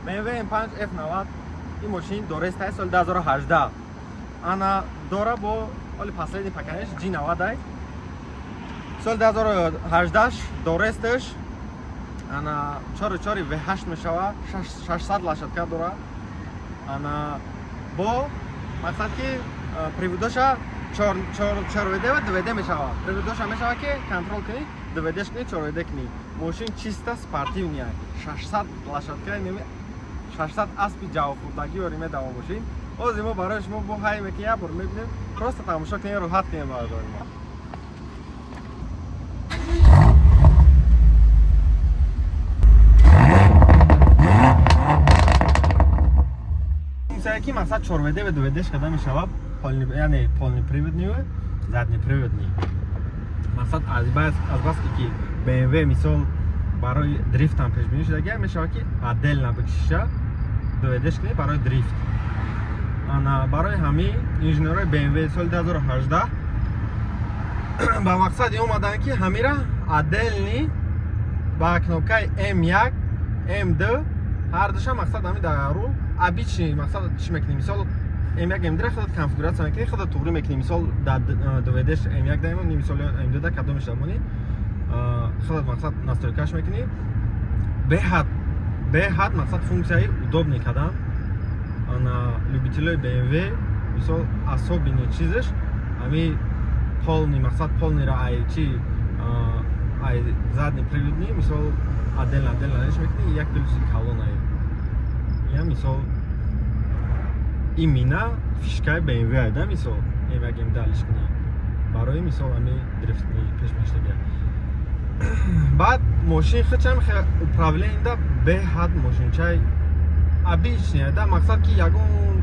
BMW M5 F90. Ин мошин дорестай соли 2018. Ана дора бо оли последний поколение G90 ай. Соли 2018 доресташ, ана 4.4 V8 мешава, 600 лошадка дора. Ана бо мақсад ки приводоша 4 ВД ва 2 ВД мешава. Приводоша мешава ки контрол кунӣ, 2 ВДш кунӣ, 4 ВД кунӣ. Мошин чисто спортивный, 600 лошадка, неми 600 аспи ҷавобхӯрдагӣ ёри медава мошин. Ҳозир мо барои шумо бо ҳай мекунем, як бор мебинем, просто тамошо кунем, роҳат кунем, бародари мо. Функсия ки мақсад 4 ВД ва 2 ВДш карда мешава, яъне полный приводный, задний приводный. Мақсад азбаски ки BMW мисол барои дрифтам пешбинӣ шудагия, мешавад ки отдельно бикшиша, 2 ВДш кунӣ барои дрифт. Ана барои ҳамин инженерҳои BMW соли 2018 ба мақсади омаданд, ки ҳамира отдельный ба кнопкаи M1, M2 ҳардуша, мақсад ҳами дар ру обычный, мақсад чӣ мекунӣ, мисол M1, M2 худат конфигуратсия мекунӣ, худат туғрӣ мекунӣ. Мисол дар 2 ВДш M1 даимон, мисол M2 да кадомеш дамонӣ, худат мақсад настройкаш мекунӣ. Беҳад мақсад функсияи удобный кадан. Ана любителои BMW мисол особенный чизеш ҳами полный, мақсад полныйра ай чи ай задний приводный мисол отдельно отдельно алиш мекунӣ, як плюси калонае. Я мисол имина фишкаи BMW айда, мисол M1, M2 алиш кунӣ барои мисол ҳами дрифтни пешмештагия. Баъд мошин хичам управленида беҳад мошинчаи обычный да, мақсад ки ягон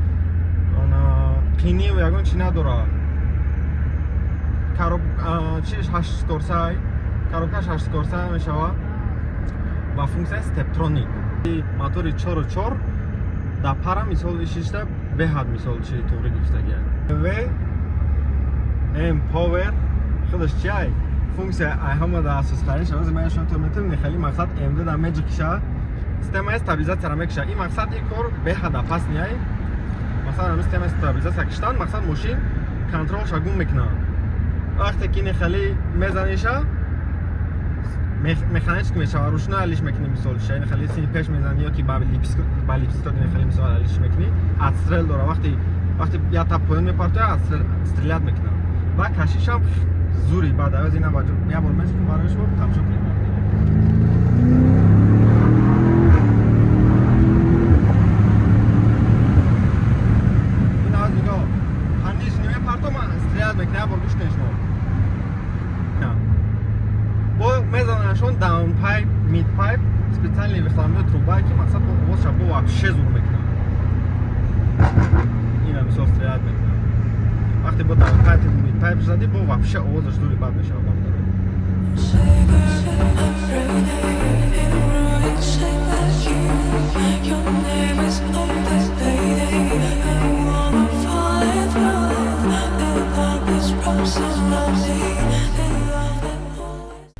қинию ягон чи надора. Чиш ҳашткорсай, коробкаш ҳашткорса мешава ба функсияи Steptronic, мотори 4.4 дар пара, мисол ишишта беҳад мисол чи туғри гирифтагия. В M Power худаш чиай функсия ай ҳама да асостарин шава. Ман шумо то метавонед хеле мақсад M2 да меҷикиша, системаи стабилизатсияро мекиша. Ин мақсад ин кор беҳад опасный ай. Мақсад ҳамин системаи стабилизатсия киштан, мақсад мошин контролша гум мекунад. Вақте ки ини хеле мезаниша, механически мешава, ручной алиш мекунӣ, мисол ша ини хеле сини пеш мезанӣ ё ки ба лепесток ини хеле мисол алиш мекунӣ. Отстрел дора, вақте як тап поён мепартоя, стрелять мекунад ва кашишам зури. Баъд аз ина як бор мешкун барои шумо тамошо кунед. Ин аз нигоҳ ҳамиш мепарто, ман стрелять мекунам, як бор гӯш кунед шумо. Бо мезанашон down pipe, mid pipe, специальный выхлопной труба, ки мақсад бо овозша бо вообще зур мекунад. Ина мисол стрелять мекунад. Вақте бо down pipe, mid pipe задӣ, бо вообще овозаш дури бад мешавад, бародаро. Every day in ruin, shape like you. Your name is on this lady. I wanna fall through the darkness wraps around me. The love that always.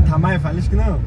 Тамаев алиш кунам.